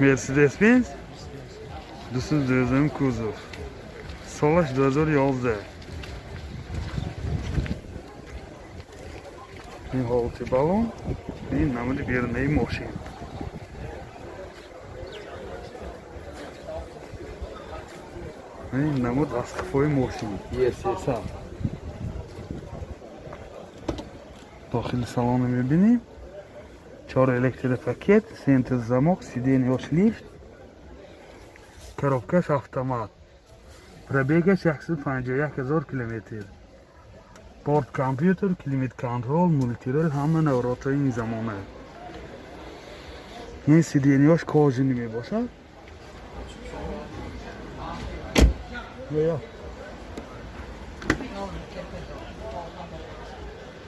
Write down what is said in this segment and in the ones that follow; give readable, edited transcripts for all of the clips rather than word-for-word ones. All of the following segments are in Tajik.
Mercedes-Benz 212 кузов, солаш 2011. Ин ҳолати балон, ин намуди берунаи мошин. Ин намуд аз қафои мошин Е300. Дохили салона мебинем: чор электропакет, центр замок, сиденьяш лифт, коробкаш автомат, пробегаш 151 ҳазор километр, борт компютер, климат контроль, мультируль, ҳама наворотҳои ин замона. Ин сиденьяш кожаный мебошад. Ё.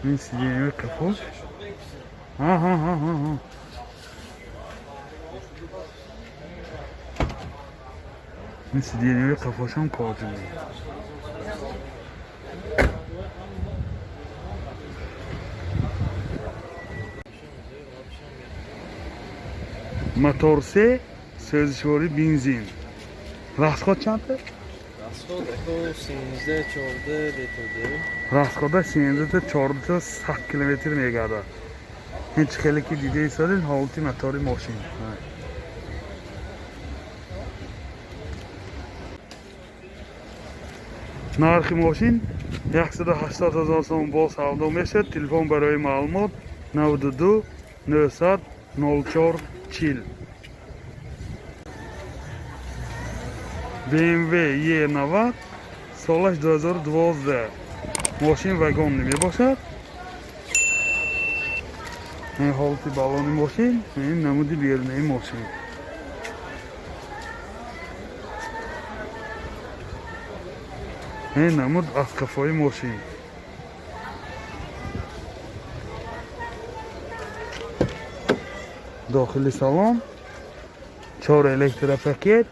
Ин сиденьяи қафош. Ҳа, ҳа, ҳа, ҳа, ҳа. Ин сиденьяи қафошам кожаный. Мотор се, сӯзишворӣ бензин. Расход чанд? Расход ако 13 14 литр дем. Расхода 13 14 100 километр мегардад. Ин чӣ хеле ки дида истодед, ҳолати мотори мошин. Нархи мошин 180 ҳазор сом, бо савдо мешавад. Телефон барои маълумот 92 900 04 40. BMW E90, солаш 2012, мошин вагон мебошад. Ин ҳолати балони мошин, ин намуди берунаи мошин. Ин намуд аз қафои мошин. Дохили салон чор электропакет,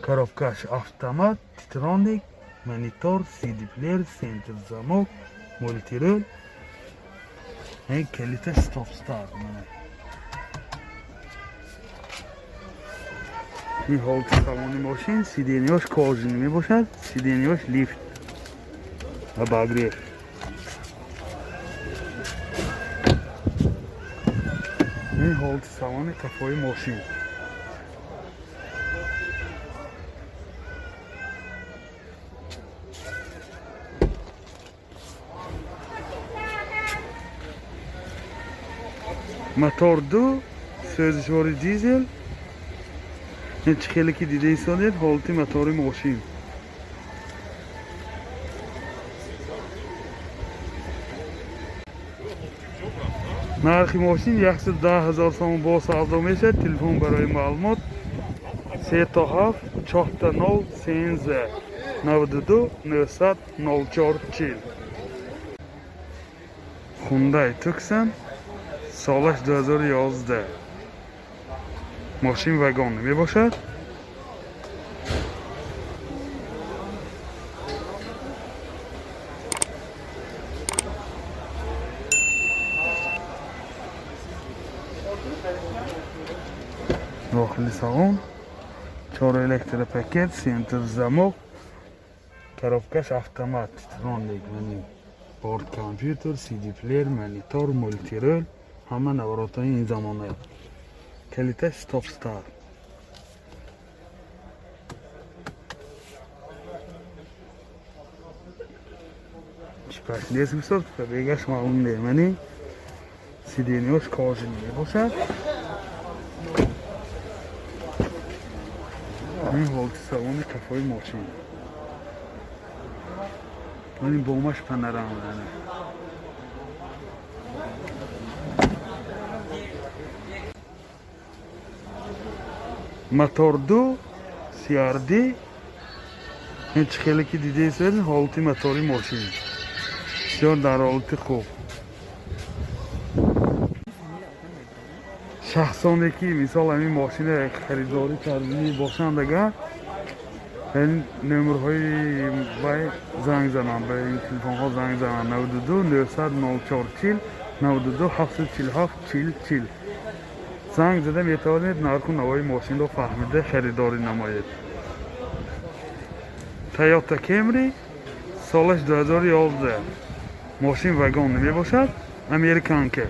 коробкаш автомат, титроник, монитор, CD плеер, центр замок, мультируль. Ин калита стоп старт. Ин ҳолати салони мошин, сиденьяш кожаный мебошад, сиденьяш лифт ва обогрев. Ин ҳолати салони қафои мошин. Мотор ду, сӯзишвори дизел. Ин чӣ хеле ки дида истодед, ҳолати мотори мошин. Нархи мошин 110 ҳазор сомон, бо савдо мешавад. Телефон барои маълумот се то ҳафт чорта нол сенздаҳ, 92 900 04 40. Хундай Туксон, солаш 2011, мошин вагон мебошад. Дохили салон чор электропакет, центр замок, коробкаш автомат, титроник, борт компютер, CD плеер, монитор, мультируль, ҳама наворотҳои ин замона. Калита стоп старт. Чипаш нест, мисол, пробегаш маълум не. Мани сиденьяш кожаный мебошад. Ин ҳолати салони қафои мошин. Ин бомаш панорама. Мотор ду, CRD. Ин чӣ хеле ки дида истодед, ҳолати мотори мошин бисёр дар ҳолати хуб. Шахсоне ки мисол ҳамин мошина харидорӣ кардани бошанд, агар ин номерҳои вай занг зананд, ба ин телефонҳо занг зананд: 92 900 04 40, 92 747 40 40. Занг зада метавонед нарху навои мошинро фаҳмида харидорӣ намоед. Toyota Camry солаш 2011. Мошин вагон мебошад, американка.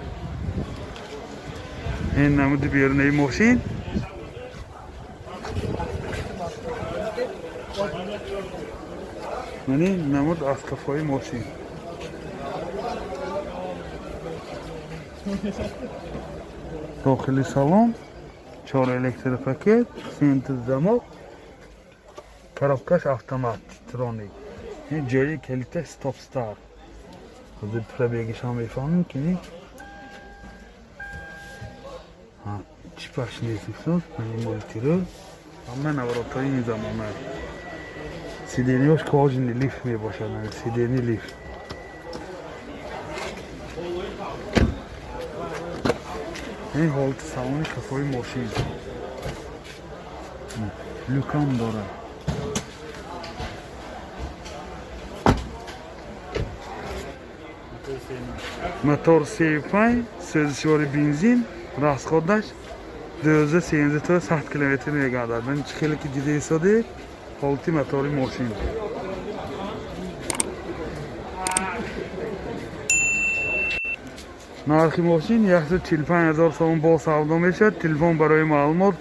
Ин намуди берунаи мошин. Мани намуд аз қафои мошин. Дохили салон 4 электропакет, центр замок, коробкаш автомат, троник. Ин ҷои калита стоп-старт. Ҳозир пробегишам мефаҳмем ки чипаш нест ифтод, мультирӯ. Ҳама наворотҳои ин замона. Сидениёш кожаный лифт мебошад, сидени лифт. Ин ҳолати салони қафои мошин. Люкам дорад. Мотор 35, сӯзишвори бензин, расходаш 12 то 100 километр мегардад. Ман чӣ хеле ки дида истодед, ҳолати мотори мошин. Нархи мошин 145 000 сомон бо савдо мешавад. Телефон барои маълумот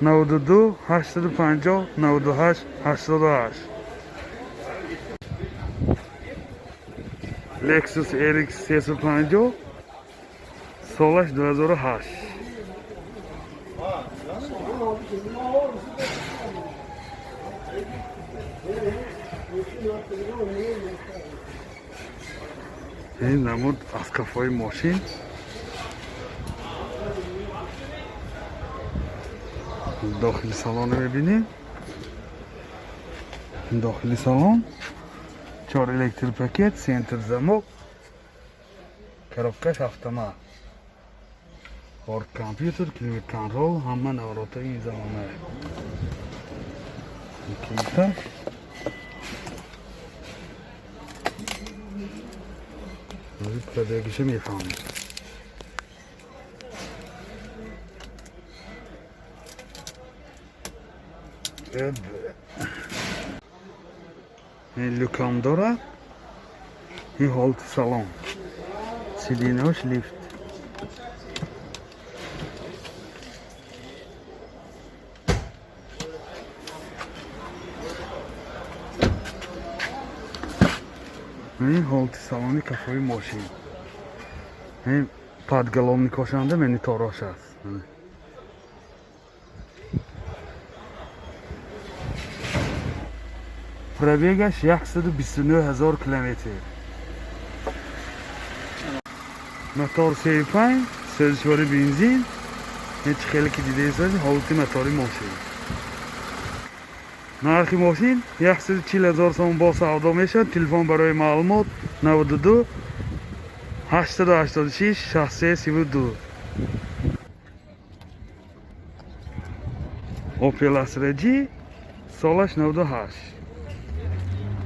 92 850 98 88. Lexus RX 350 солаш 2008. Ин намуд аз қафои мошин. Дохили салонро мебинем. Дохили салон 4 электропакет, центр замок, коробкаш автомат, борт компютер, климат контрол, ҳама наворотҳои ин замона. Калиташ пробегиша мефаҳмем. Ин люкам дорад. Ин ҳолати салон. Сидинош лифт. Ин ҳолати салони кафои мошин. Ин подголовникошанда мониторош аст. Пробегаш 129 000 километр. Мотор 35, сӯзишвори бензин. Ҳеҷ хеле ки дида истодед ҳолати мотори мошин. Нархи мошин 140 000 сомон бо савдо мешавад. Телефон барои маълумот 92 886 63 32. Opel Astra G солаш 98.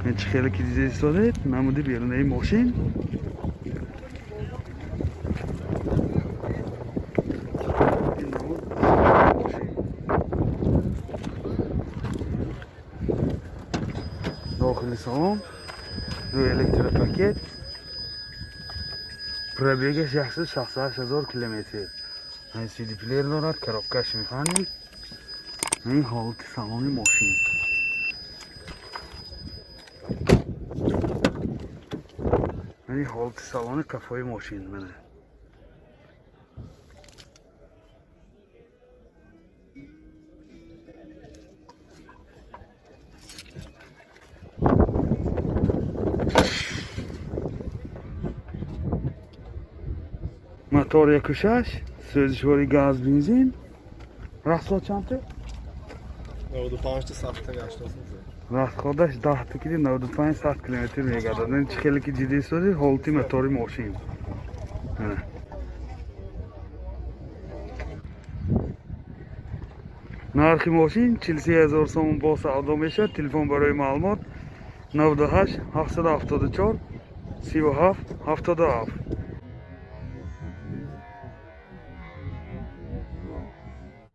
Ин чӣ хеле ки дида истодед намуди берунаи мошин. Ин намуд мошин. Дохили салон ду электропакет, пробегаш 168 000 километр. Ин CD плеер дорад, коробкаш механик. Ин ҳолати салони мошин. Ин ҳолати салони қафои мошин. Мана мотор 1.6, сӯзишвори газ, бензин. Расход чанд? 95 сахта гаштаст. Расходаш 10 кили 95 100 километр мегардад. Ин чӣ хеле ки дида истодед ҳолати мотори мошин. Нархи мошин 43 000 сомон бо савдо мешавад. Телефон барои маълумот 98 774 37 77.